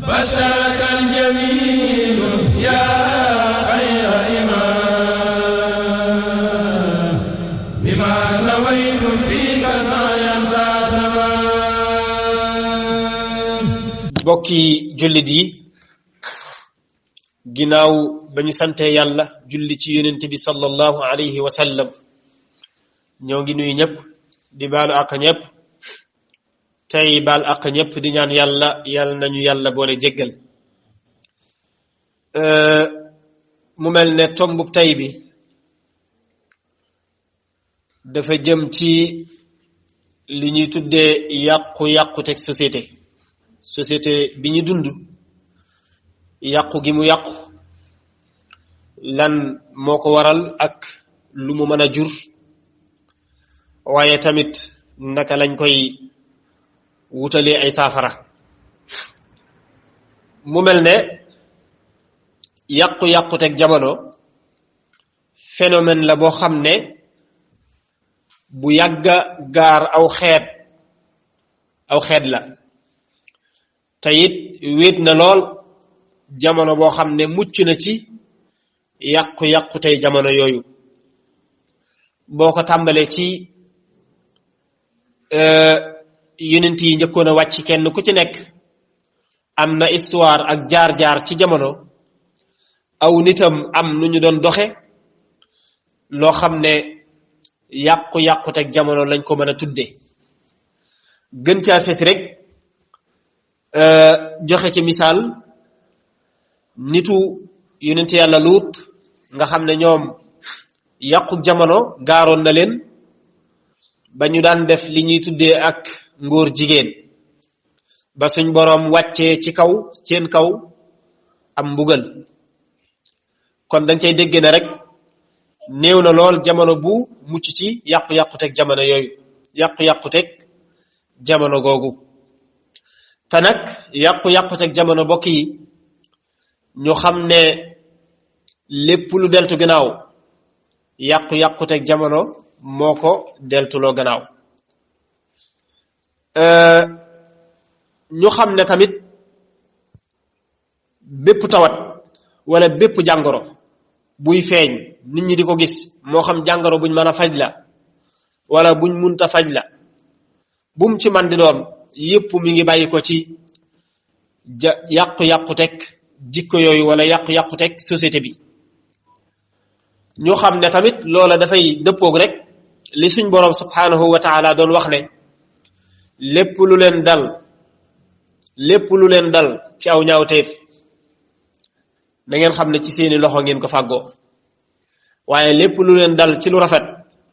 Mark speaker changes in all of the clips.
Speaker 1: بشرك الجميل يا خير إمام بما نويت فيك سعيا تمام.
Speaker 2: bokki jullit yi ginnaaw ba ñu sante yàlla julli ci yonent bi sallallahu alayhi wa sallam ñoo ngi nuyu ñëpp di baalu àq ñëpp tey baal àq ñëpp di ñaan yàlla yàlla nañu yàlla boole jéggal. mu mel ne tombub tey bi dafa jëm ci li ñuy tuddee yàqu-yàquteg société bi ñu dund, yàqu gi mu yàqu lan moo ko waral ak lu mu mën a jur, waaye tamit naka lañ koy wutalee ay saafara. mu mel ne yàqu-yàquteg jamono phénomène la boo xam ne bu yàgga gaar aw xeet la te it wéet na lool jamono boo xam ne mucc na ci yàqu-yàqutey jamono yooyu. boo ko tàmbalee ci yonent yi njëkkoon a wàcc kenn ku ci nekk am na histoire ak jaar-jaar ci jamono, aw nitam am nu ñu doon doxe loo xam ne yàqu-yàquteg jamono lañ ko mën a tudde. gën caa fes rek joxe ci misaal nitu yonent yàlla Luut nga xam ne ñoom yàqu jamono gaaroon na leen ba ñu daan def li ñuy tuddee ak ngóor jigéen, ba suñ boroom wàccee ci kaw seen kaw am mbugal. kon dañ cay dégg ne rek néew na lool jamono bu mucc ci yàqu-yàquteg jamono yooyu, yàqu-yàquteg jamono googu. te nag yàqu-yàquteg jamono bokk yi ñu xam ne lépp lu deltu gannaaw yàqu-yàquteg jamono moo ko deltuloo gannaaw. ñu xam ne tamit bépp tawat wala bépp jàngoro buy feeñ nit ñi di ko gis, moo xam jàngoro buñ mën a faj la wala buñ munta faj la, bum ci man di doon yépp mi ngi bàyyi ko ci yàqu-yàquteg jikko yooyu wala yàqu-yàquteg société bi. ñu xam ne tamit loola dafay dëppoog rek li suñ boroom subhanahu wa taala doon wax ne lépp lu leen dal ci aw ñaawteef na ngeen xam ne ci seeni loxo ngeen ko fàggoo, waaye lépp lu leen dal ci lu rafet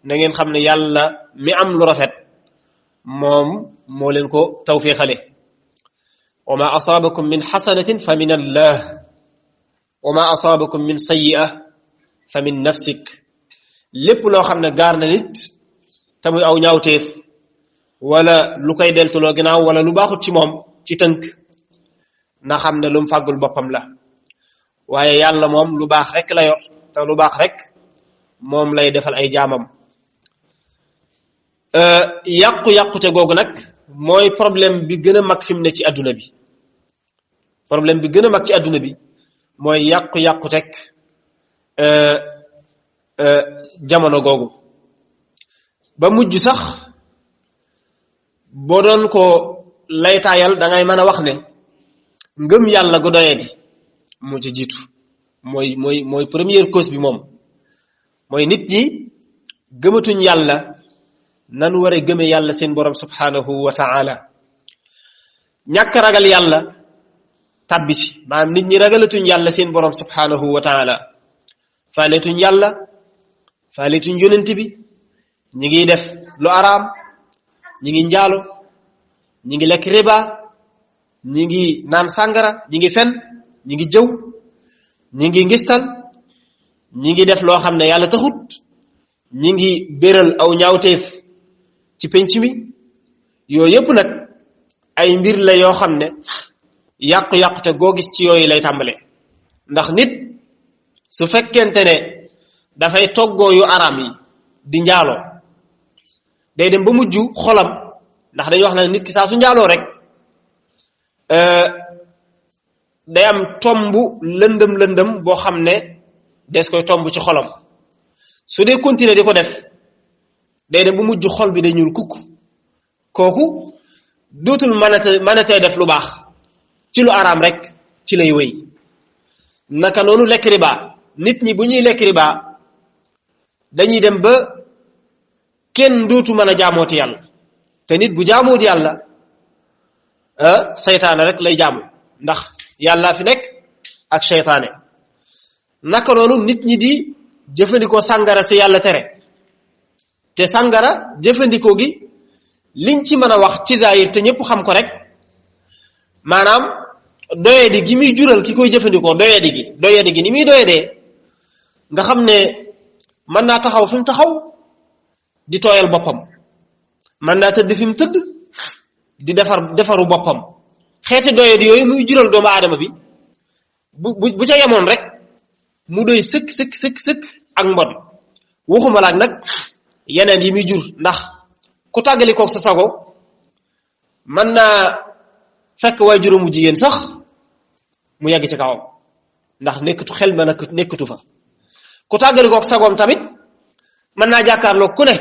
Speaker 2: na ngeen xam ne yàlla mi am lu rafet moom moo leen ko tawfiixale. wa ma asaabakum min xasanatin fa min allah wa ma asaabakum min sayyi'a fa min nafsik. lépp loo xam ne gaar na nit te muy aw ñaawteef wala lu koy deltuloo ginnaaw wala lu baaxut ci moom, ci tënk na xam ne lu mu fàggul boppam la, waaye yàlla moom lu baax rek la yor te lu baax rek moom lay defal ay jaamam. yàqu-yàqute googu nag mooy problème bi gën a mag fi mu ne ci adduna bi. problème bi gën a mag ci adduna bi mooy yàqu-yàquteg jamono googu. ba mujj sax boo doon ko laytaayal da ngay mën a wax ne ngëm yàlla gu doyadi moo ci jiitu, mooy première cause bi. moom mooy nit ñi gëmatuñ yàlla nan war a gëme yàlla seen borom subhanahu wa ta'ala. ñàkk ragal yàlla tàbbi si, maanaam nit ñi ragalatuñ yàlla seen borom subhanahu wa ta'ala, faaletuñ yàlla, faaletuñ yonent bi, ñi ngi def lu araam, ñi ngi njaalo, ñi ngi lekk riba, ñi ngi naan sàngara, ñi ngi fen, ñi ngi jëw, ñi ngi ngistal, ñi ngi def loo xam ne yàlla taxut, ñi ngi béral aw ñaawteef ci penc mi. yooyu yépp nag ay mbir la yoo xam ne yàqu-yàqute goo gis ci yooyu lay tàmbale. ndax nit su fekkente ne dafay toggoo yu araam yi di njaaloo, day dem ba mujj xolam, ndax dañuy wax nag nit ki saa su njaaloo rek day am tombu lëndëm boo xam ne des koy tomb ci xolam su dee continuer di ko def day dem bu mujj xol bi day ñuul kukk kooku dootul mënatee def lu baax ci lu araam rek ci lay wéy naka noonu lekk riba nit ñi bu ñuy lekk riba dañuy dem ba kenn dootu mën a jaamooti yàlla te nit bu jaamooti yàlla seytaane rek lay jaamu ndax yàlla fi nekk ak seytaane naka noonu nit ñi di jëfandikoo sàngara si yàlla tere te sàngara jëfandikoo gi liñ ci mën a wax ci zaahir te ñëpp xam ko rek maanaam doyadi gi muy jural ki koy jëfandikoo doyadi gi ni muy doyadee nga xam ne mën naa taxaw fi mu taxaw di tooyal boppam mën naa tëdd fi mu tëdd di defaru boppam xeeti doyadi yooyu muy jural doomu aadama bi bu ca yemoon rek mu doy sëkk ak mbon waxuma laak nag yeneen yi muy jur ndax ku tàggali koog sa sago mën naa fekk waay juróomu jigéen sax mu yegg ci kawam ndax xel ma nag nekkatu fa ku tàggali koog sagoom tamit mën naa jàkkaarloo ku ne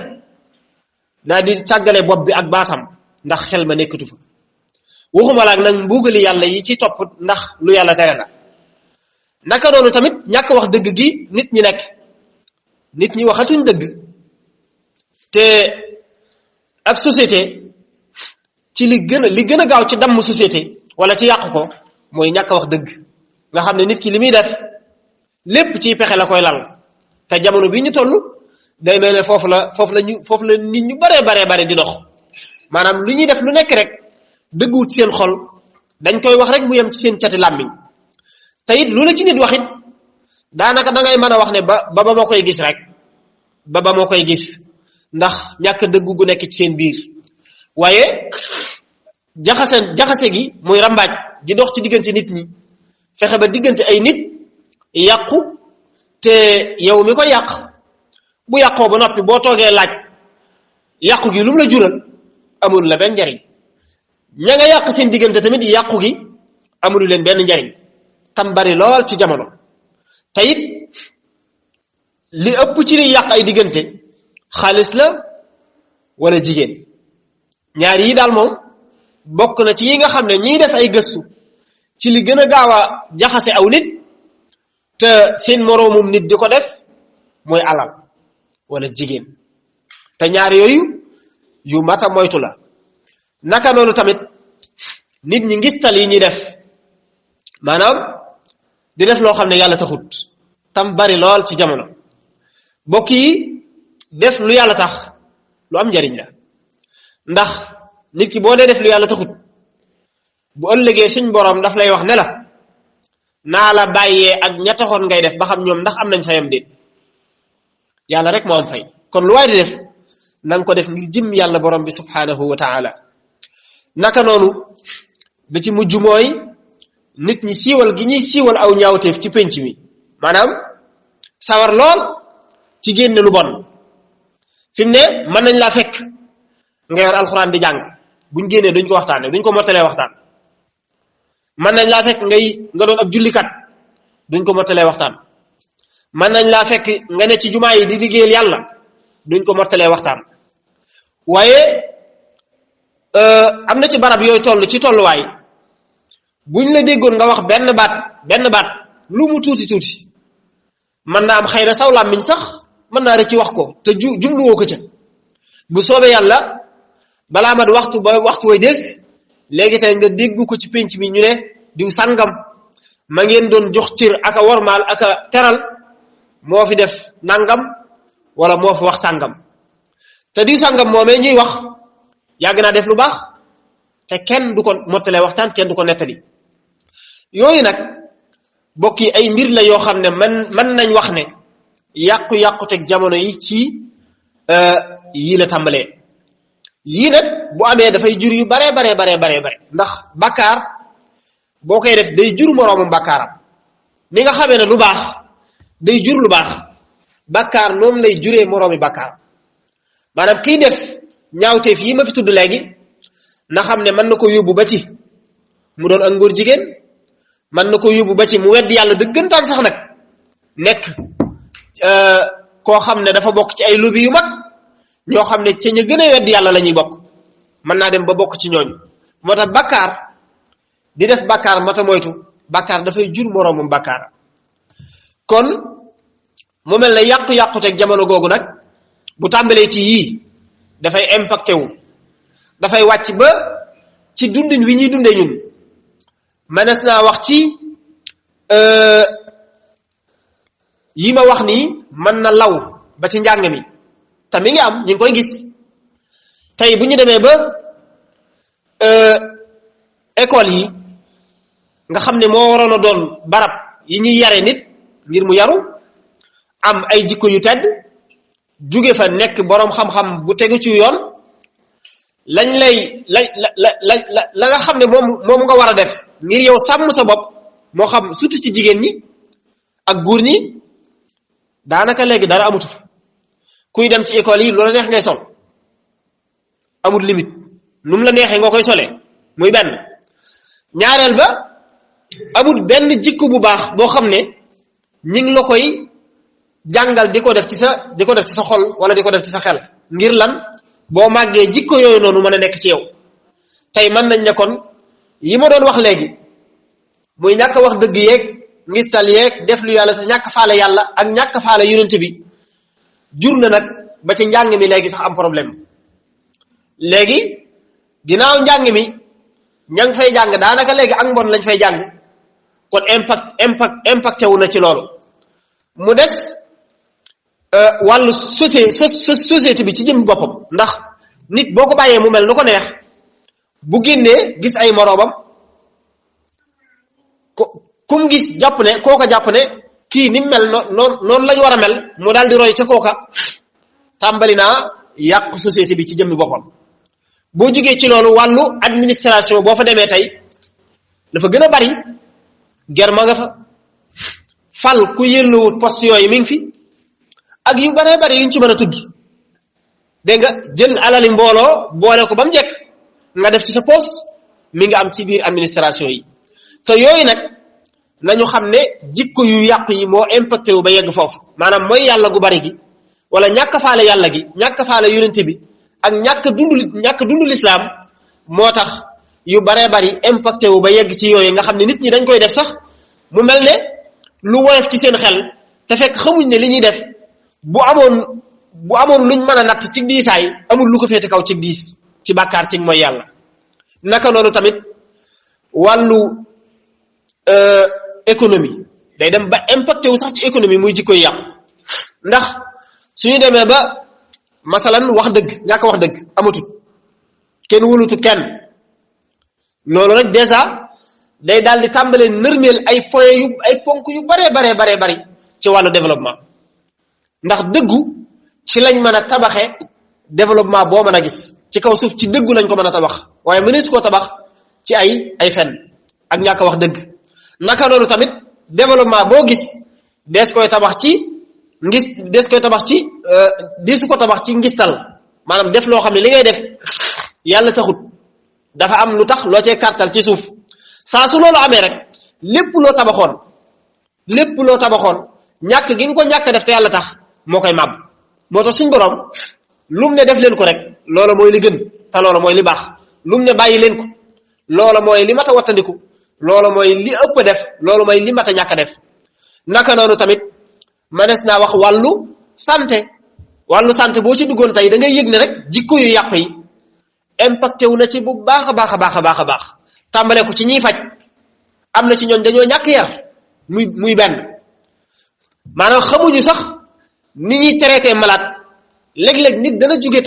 Speaker 2: daa di tàggale bopp bi ak baatam ndax xel ma nekkatu fa waxuma laak nag mbuugali yàlla yi ci topp ndax lu yàlla tere la naka noonu tamit ñàkk wax dëgg gi nit ñi nekk nit ñi waxatuñ dëgg te ab société ci li gën a gaaw ci damm société wala ci yàq ko mooy ñàkk wax dëgg nga xam ne nit ki li muy def lépp ciy pexe la koy lal te jamono bi ñu toll day mel ne foofu la nit ñu bare di dox maanaam lu ñuy def lu nekk rek dëgguwut seen xol dañ koy wax rek mu yem ci seen cati làmmiñ te it lu la ci nit wax it daanaka da ngay mën a wax ne ba moo koy gis rek ba moo koy gis ndax ñàkk dëggu gu nekk ci seen biir waaye jaxase gi muy rambaaj di dox ci diggante nit ñi fexe ba diggante ay nit yàqu te yow mi ko yàq bu yàqoo ba noppi boo toogee laaj yàqu gi lu mu la jural amul la benn njariñ ña nga yàq seen diggante tamit yàqu gi amul leen benn njariñ tam bari lool ci jamono te it li ëpp ci li yàq ay diggante xaalis la wala jigéen ñaar yi daal moom bokk na ci yi nga xam ne ñiy def ay gëstu ci li gën a gaaw a jaxase aw nit te seen moroomum nit di ko def mooy alal wala jigéen te ñaar yooyu yu mata moytu la naka noonu tamit nit ñi ngistal yi ñuy def maanaam di def loo xam ne yàlla taxut tam bari lool ci jamono bokk yi def lu yàlla tax lu am njariñ la ndax nit ki boo dee def lu yàlla taxut bu ëllëgee suñ boroom daf lay wax ne la naa la bàyyee ak ña taxoon ngay def ba xam ñoom ndax am nañ fayam déet yàlla rek moo am fay kon lu waay di def na nga ko def ngir jëm yàlla borom bi subhanahu wa ta'ala naka noonu bi ci mujj mooy nit ñi siiwal gi ñuy siiwal aw ñaawteef ci penc mi maanaam sawar lool ci génne lu bon fi mu ne mën nañ laa fekk nga yor alxuraan di jàng buñ génnee duñ ko waxtaane duñ ko mottalee waxtaan mën nañ laa fekk nga doon ab jullikat duñ ko mottalee waxtaan mën nañ laa fekk nga ne ci jumaa yi di liggéeyal yàlla duñ ko mottalee waxtaan waaye am na ci barab yooyu toll ci tolluwaay buñ la déggoon nga wax benn baat lu mu tuuti mën naa am xëy na saw làmmiñ sax mën naa rëcc ci wax ko te jubluwoo ko ca bu soobee yàlla balaa mat waxtu way del léegi tey nga dégg ko ci pénc mi ñu ne diw sàngam ma ngeen doon jox cër aka wormaal aka teral moo fi def nangam wala moo fi wax sàngam te diw sàngam moomee ñuy wax yàgg naa def lu baax te kenn du ko mottalee waxtaan kenn du ko nettali yooyu nag bokk yi ay mbir la yoo xam ne mën nañ wax ne yàqu teg jamono yi ci yii la tàmbalee yii nag bu amee dafay jur yu bare ndax bakkaar boo koy def day jur moroomam bakkaaram ni nga xamee ne lu baax day jur lu baax bakkaar noonu lay juree moroomi bakkaar maanaam kiy def ñaawteef yi ma fi tudd léegi na xam ne mën na ko yóbbu ba ci mu doon ak ngóor jigéen mën na ko yóbbu ba ci mu weddi yàlla dëggantaan sax nag nekk koo xam ne dafa bokk ci ay lobby yu mag ñoo xam ne ca ña gën a weddi yàlla la ñuy bokk mën naa dem ba bokk ci ñooñu moo tax bàkkaar di def bàkkaar mata moytu bàkkaar dafay jur moroomum bàkkaar kon mu mel ne yàqu-yàquteeg jamono googu nag bu tàmbalee ci yii dafay impacté wu dafay wàcc ba ci dundin wi ñuy dundee ñun mënees naa wax ci yi ma wax nii mën na law ba ci njàng mi te mi ngi am ñu ngi koy gis tey bu ñu demee ba école yi nga xam ne moo waroon a doon barab yi ñuy yare nit ngir mu yaru am ay jikko yu tedd jóge fa nekk boroom xam-xam bu tegu ci yoon lañ lay la nga xam ne moom nga war a def ngir yow sàmm sa bopp moo xam surtout ci jigéen ñi ak góor ñi daanaka léegi dara amutu fa kuy dem ci école yi loola neex ngay sol amul limite nu mu la neexee nga koy solee muy benn ñaareel ba amul benn jikko bu baax boo xam ne ñi ngi la koy jàngal di ko def ci sa xol wala di ko def ci sa xel ngir lan boo màggee jikko yooyu noonu mën a nekk ci yow tey mën nañ ne kon yi ma doon wax léegi muy ñàkk wax dëgg yeeg ngistal yeeg def lu yàlla te ñàkk faale yàlla ak ñàkk faale yonent bi jur na nag ba ci njàng mi léegi sax am problème léegi ginnaaw njàng mi ña ngi fay jàng daanaka léegi ak mbon lañ fay jàng kon impacté wu na ci loolu mu des wàllu société bi ci jëm boppam ndax nit boo ko bàyyee mu mel nu ko neex bu génnee gis ay moroomam kum gis jàpp ne kooka jàpp ne kii ni mel noonu lañ war a mel mu daal di roy ca kooka tàmbali naa yàq société bi ci jëmmi boppam boo jógee ci loolu wàllu administration boo fa demee tey dafa gën a bari ger ma nga fa fal ku yëlluwut poste yooyu mi ngi fi ak yu baree bari yuñ ci mën a tudd dégg nga jël alali mbooloo boole ko ba mu njëkk nga def ci sa poste mi nga am ci biir administration yi te yooyu nag nañu xam ne jikko yu yàq yi moo impacté wu ba yegg foofu maanaam mooy yàlla gu bari gi wala ñàkk faale yàlla gi ñàkk faale yonente bi ak ñàkk dundu lislaam moo tax yu baree bari impacté wu ba yegg ci yooyu nga xam ne nit ñi dañ koy def sax mu mel ne lu woyof ci seen xel te fekk xamuñ ne li ñuy def bu amoon luñ mën a natt ci diisaay amul lu ko féete kaw ci diis ci bàkkaar ci mooy yàlla naka noonu tamit wàllu économie day dem ba impacté wu sax ci économie muy jikkoy yàqu ndax suñu demee ba masalan wax dëgg ñàkk wax dëgg amatut kenn wóolutut kenn loolu rek déjà day daal di tàmbalee nërmeel ay ponk yu baree bari ci wàllu développement ndax dëggu ci lañ mën a tabaxe développement boo mën a gis ci kaw suuf ci dëggu lañ ko mën a tabax waaye mënees koo tabax ci ay fen ak ñàkk wax dëgg naka noonu tamit développement boo gis dees koy tabax ci deesu ko tabax ci ngistal maanaam def loo xam ne li ngay def yàlla taxut dafa am lu tax loo cee kartal ci suuf saa su loolu amee rek lépp loo tabaxoon ñàkk gi nga ko ñàkk def te yàlla tax moo koy màbb moo tax suñ boroom lum ne def leen ko rek loola mooy li gën te loola mooy li baax lum ne bàyyi leen ko loola mooy li mat a wattandiku loola mooy li ëpp def loolu mooy li mat a ñàkk def naka noonu tamit manees naa wax wàllu santé boo ci duggoon tey da ngay yëg ne rek jikko yu yàqu yi impacté wu na ci bu baax a baax tàmbale ko ci ñiy faj am na ci ñooñ dañoo ñàkk yar muy benn maanaam xamuñu sax ni ñuy traité malade léeg-léeg nit dana jóge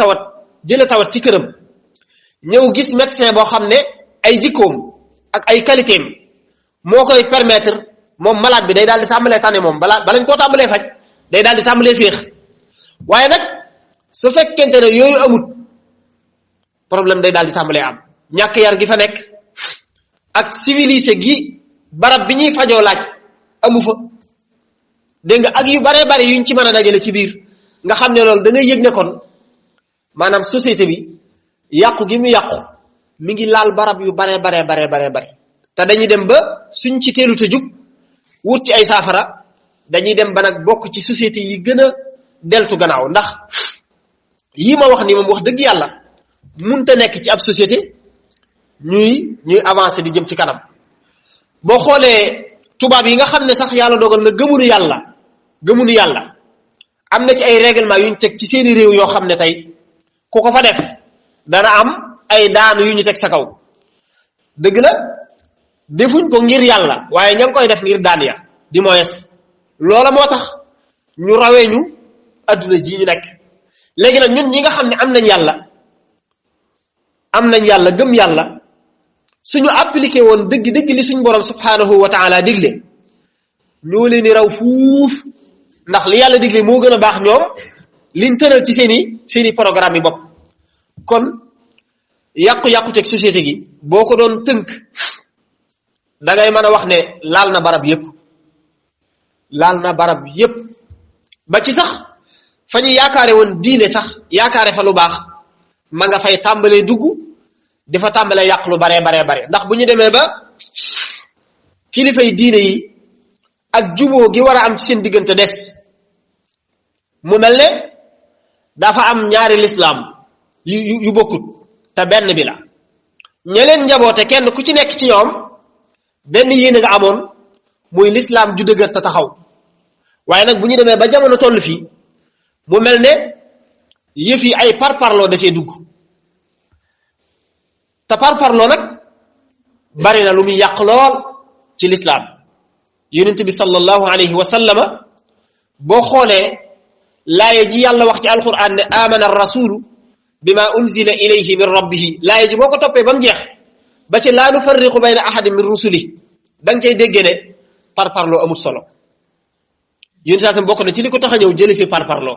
Speaker 2: jële tawat ci këram ñëw gis médecin boo xam ne ay jikkoom ak ay qualitéem moo koy permettre moom malade bi day daal di tàmbalee tànne moom balañ koo tàmbalee faj day daal di tàmbalee féex waaye nag su fekkente ne yooyu amut problème day daal di tàmbalee am ñàkk yar gi fa nekk ak civilisé gi barab bi ñuy fajoo laaj amu fa dégg nga ak yu baree bari yuñ ci mën a dajale ci biir nga xam ne loolu da ngay yëg ne kon maanaam société bi yàqu gi mu yàqu mi ngi laal barab yu baree bare te dañuy dem ba suñ ci teelu te jug wut ci ay saafara dañuy dem ba nag bokk ci société yi gën a deltu gannaaw ndax yii ma wax ni moom wax dëgg yàlla munta nekk ci ab société ñuy avancer di jëm ci kanam boo xoolee tubaab yi nga xam ne sax yàlla dogal na gëmunu yàlla am na ci ay règlement yuñ teg ci seeni réew yoo xam ne tey ku ko fa def dana am ay daanu yu ñu teg sa kaw dëgg la defuñ ko ngir yàlla waaye ña ngi koy def ngir daan ya di moyes loola moo tax ñu rawee ñu adduna ji ñu nekk léegi nag ñun ñi nga xam ne am nañ yàlla gëm yàlla suñu appliqué woon dëgg li suñ borom subhanahu wa taala digle ñoo leen di raw fuuf ndax li yàlla digle moo gën a baax ñoom liñ tëral ci seeni programme yi bopp kon yàqu-yàqu teg société gi boo ko doon tënk da ngay mën a wax ne laal na barab yépp ba ci sax fa ñu yaakaare woon diine sax yaakaare fa lu baax ma nga fay tàmbalee dugg dafa tàmbalee yàq lu bare ndax bu ñu demee ba kilifay diine yi ak juboo gi war a am ci seen diggante des mu mel ne dafa am ñaari lislaam yu bokkut te benn bi la ña leen njaboote kenn ku ci nekk ci ñoom benn yéene nga amoon muy lislaam ju dëgër te taxaw waaye nag bu ñu demee ba jamono toll fii mu mel ne yëf yi ay parparloo da cee dugg te parparloo nag bari na lu muy yàq lool ci lislaam yonent bi sallallahu alayhi wa sallama boo xoolee laaye ji yàlla wax ci alquran ne amana rasulu bima unzila ilayhi min rabbihi laaye ji boo ko toppee ba mu jeex ba ci laa nufarriqu bayna ahadin min rusuli da nga cay déggee ne parparloo amul solo yonent saa sam bokk na ci li ko tax a ñëw jëli fi parparloo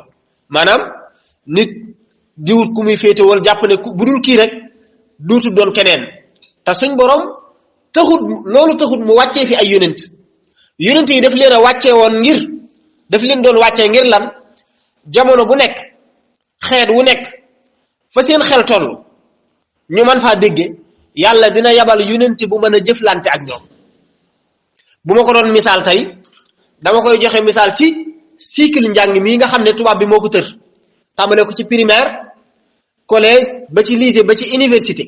Speaker 2: maanaam nit diwut ku muy féetewal jàpp ne bu dul kii rek duutu doon keneen te suñ borom taxut mu wàccee fi ay yonent yi daf leen a wàccee woon daf leen doon wàccee ngir lan jamono bu nekk xeet wu nekk fa seen xel toll ñu mën faa dégge yàlla dina yabal yonent bu mën a jëflante ak ñoom bu ma ko doon misaal tey dama koy joxe misaal ci cycle njàng mii nga xam ne tubaab bi moo ko tër tàmbale ko ci primaire collège ba ci lycée ba ci université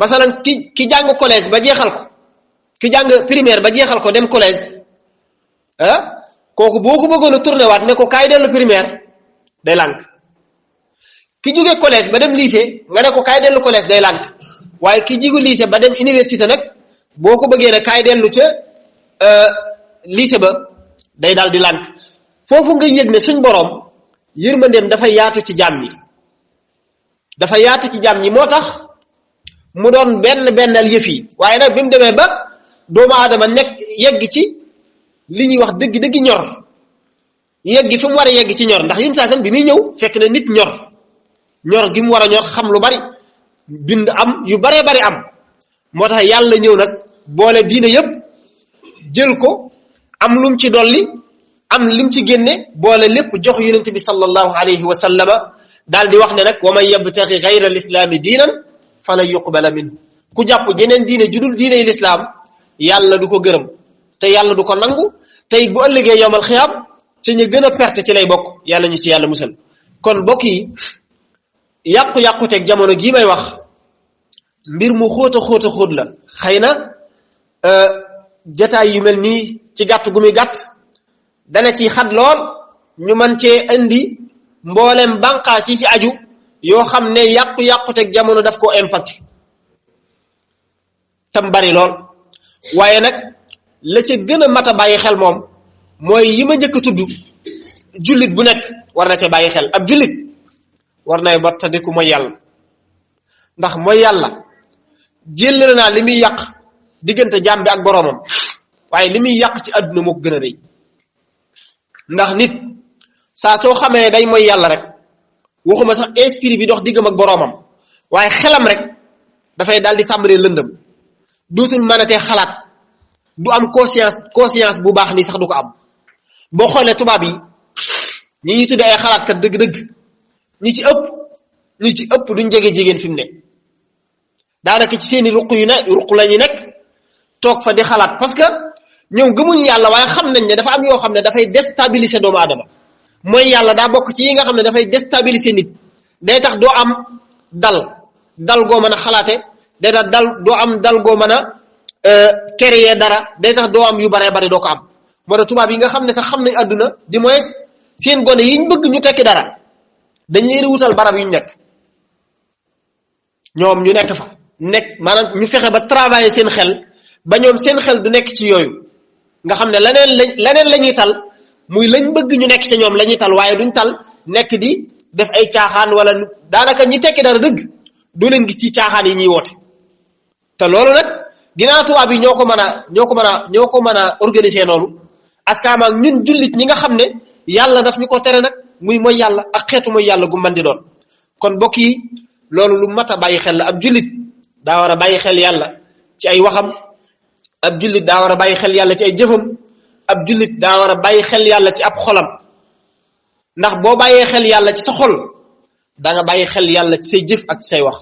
Speaker 2: masalan ki jàng collège ba jeexal ko ki jàng primaire ba jeexal ko dem collège kooku boo ko bëggoon a tourné waat ne ko kaay dellu primaire day lànk ki jóge collège ba dem lycée nga ne ko kaay dellu collège day lànk waaye ki jigu lycée ba dem université nag boo ko bëggee ne kaay dellu ca lycée ba day daal di lànk foofu nga yëg ne suñ boroom yërmandeem dafa yaatu ci jaam ñi moo tax mu doon bennal yëf yi waaye nag bi mu demee ba doomu aadama nekk yegg ci li ñuy wax dëgg ñor yegg fi mu war a yegg ci ñor ndax yun saa sam bi muy ñëw fekk na nit ñor gi mu war a ñor xam lu bari bind am yu baree bari am moo tax yàlla ñëw nag boole diine yépp jël ko am lum ci dolli am lim ci génne boole lépp jox yonent bi sallallahu alayhi wa sallama daal di wax ne nag wa man yabtaxi gayra alislaami diinan falan yuqbala minhu ku jàpp jeneen diine judul diiney lislaam yàlla du ko gërëm te yàlla du ko nangu tey bu ëllëgee yowmal xiyaam ci ñu gën a perte ci lay bokk yàlla ñu ci yàlla musal kon bokk yi yàqu-yàqu teg jamono gii may wax mbir mu xóot la xëy na jataay yu mel nii ci gàtt gu muy gàtt dana ci xat lool ñu mën cee indi mboolem bànqaas yi ci aju yoo xam ne yàqu-yàqu teg jamono daf koo impacté tam bari lool waaye nag la ca gën a mat a bàyyi xel moom mooy yi ma njëkk a tudd jullit bu nekk war na ca bàyyi xel ab jullit war nay wattandiku mooy yàlla ndax mooy yàlla jëllale naa li muy yàq diggante jaam bi ak boroomam waaye li muy yàq ci àdduna moo ko gën a rëy ndax nit saa soo xamee day mooy yàlla rek waxuma sax esprit bi dox diggam ak boroomam waaye xelam rek dafay daal di tàmbalee lëndëm dootul mënatee xalaat du am conscience bu baax nii sax du ko am boo xoolee tubaab yi ñi ñuy tuddee ay xalaatkat dëgg-dëgg ñi ci ëpp duñ jege jigéen fi mu ne daanaka ci seeni ruq la ñu nekk toog fa di xalaat parce que ñoom gëmuñu yàlla waaye xam nañ ne dafa am yoo xam ne dafay déstabiliser doomu aadama mooy yàlla daa bokk ci yi nga xam ne dafay déstabiliser nit day tax doo am dal goo mën a xalaate day tax doo am dal goo mën a créer dara day tax doo am yu baree bari doo ko am moo tax tubaab yi nga xam ne sax xam nañ àdduna du moins seen gone yiñ bëgg ñu tekki dara dañ leen wutal barab yu ñu nekk ñoom ñu nekk fa maanaam ñu fexe ba travailler seen xel ba ñoom seen xel du nekk ci yooyu nga xam ne leneen la ñuy tal muy lañ bëgg ñu nekk ca ñoom la ñuy tal waaye duñ tal nekk di def ay caaxaan wala daanaka ñi tekki dara dëgg doo leen gis ci caaxaan yi ñuy woote te loolu nag ginnaaw tubaab yi ñoo ko mën a organiser noonu askaama ak ñun jullit ñi nga xam ne yàlla daf ñu ko tere nag muy mooy yàlla ak xeetu mooy yàlla gu mën di doon kon mbokk yi loolu lu mat a bàyyi xel la ab jullit daa war a bàyyi xel yàlla ci ay waxam ab jullit daa war a bàyyi xel yàlla ci ay jëfam ab jullit daa war a bàyyi xel yàlla ci ab xolam ndax boo bàyyee xel yàlla ci sa xol da nga bàyyi xel yàlla ci say jëf ak ci say wax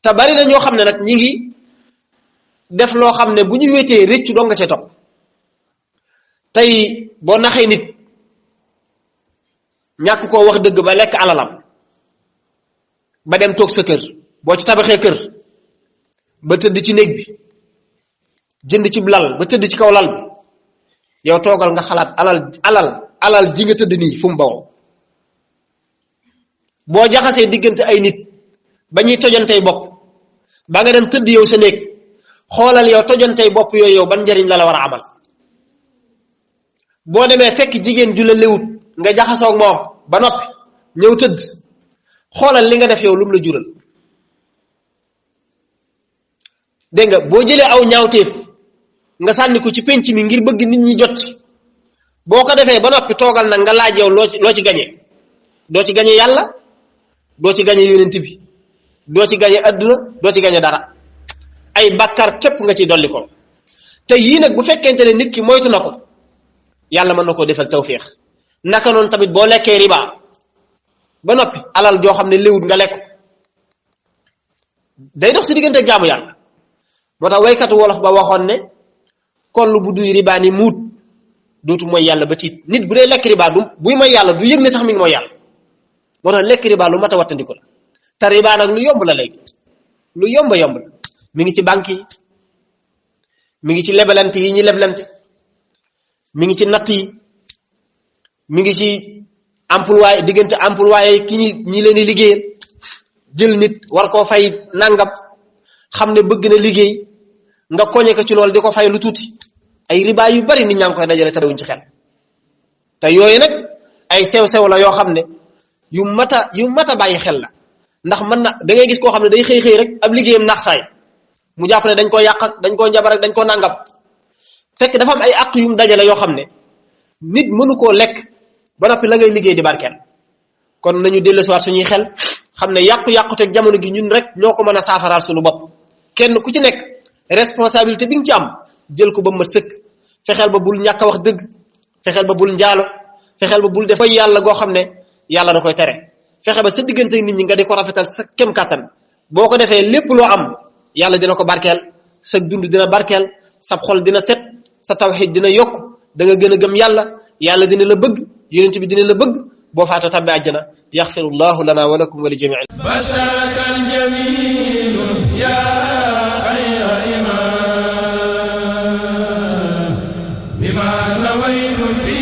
Speaker 2: te bari na ñoo xam ne nag ñi ngi def loo xam ne bu ñu wéetee réccu doo nga cee topp tey boo naxee nit ñàkk koo wax dëgg ba lekk alalam ba dem toog sa kër boo ci tabaxee kër ba tëdd ci néeg bi jënd ci lal ba tëdd ci kaw lal bi yow toogal nga xalaat alal ji nga tëdd nii fu mu bawoo boo jaxasee diggante ay nit ba ñuy tojantey bopp ba nga dem tëdd yow sa néeg xoolal yow tojantey bopp yooyu yow ban njariñ la war a amal boo demee fekk jigéen ju la lewut nga jaxasoog moom ba noppi ñëw tëdd xoolal li nga def yow lum la jural dégg nga boo jëlee aw ñaawteef nga sànni ko ci penc mi ngir bëgg nit ñi jot boo ko defee ba noppi toogal nag nga laaj yow loo ci gañee doo ci gañe yàlla doo ci gañe yonent bi doo ci gañe adduna doo ci gañe dara ay bàkkaar képp nga ci dolli ko te yii nag bu fekkente ne nit ki moytu na ko yàlla mën na koo defal tawféex naka noonu tamit boo lekkee riba ba noppi alal joo xam ne léwut nga lekk day dox si diggante jaamu yàlla moo tax waykatu wolof ba waxoon ne koll bu duy riba ni muut dootu mooy yàlla ba tiit nit bu dee lekk riba du buy mooy yàlla du yëg ne sax mi ngi mooy yàlla moo tax lekk riba lu mat a wattandiku la te riba nag lu yomb la léegi lu yomb la mi ngi ci banque yi mi ngi ci lebalante yi ñi leblante mi ngi ci natt yi mi ngi ci employé diggante employé ki ñi leen di liggéeyal jël nit war koo fay nangam xam ne bëgg na liggéey nga koñe ko ci loolu di ko fay lu tuuti ay riba yu bari nit ñaa ngi koy dajale te wuñ ci xel te yooyu nag ay sew-sew la yoo xam ne yu mat a bàyyi xel la ndax mën na da ngay gis koo xam ne day xëy rek ab liggéeyam naax saay mu jàpp ne dañ koo yàq ak dañ koo njabar ak dañ koo nangam fekk dafa am ay àq yu mu dajale yoo xam ne nit mënu koo lekk ba noppi la ngay liggéey di barkeel kon nañu dellusiwaat suñuy xel xam ne yàqu-yàqu teg jamono gi ñun rek ñoo ko mën a saafaraal suñu bopp kenn ku ci nekk responsabilité bi nga ci am jël ko ba mat sëkk fexeel ba bul ñàkk a wax dëgg fexeel ba bul njaalo fexeel ba bul def koy yàlla goo xam ne yàlla da koy tere fexe ba sa diggante nit ñi nga di ko rafetal sa kem kàttan boo ko defee lépp loo am yàlla dina ko barkeel sa dund dina barkeel sa xol dina set sa tawxid dina yokk da nga gën a gëm yàlla dina la bëgg yonent bi dina la bëgg boo faatoo tabbi àjjana yaxfirullahu lana wa lakum wa li jami'il
Speaker 1: basharakal jamil ya khayra imam bima nawaytu fi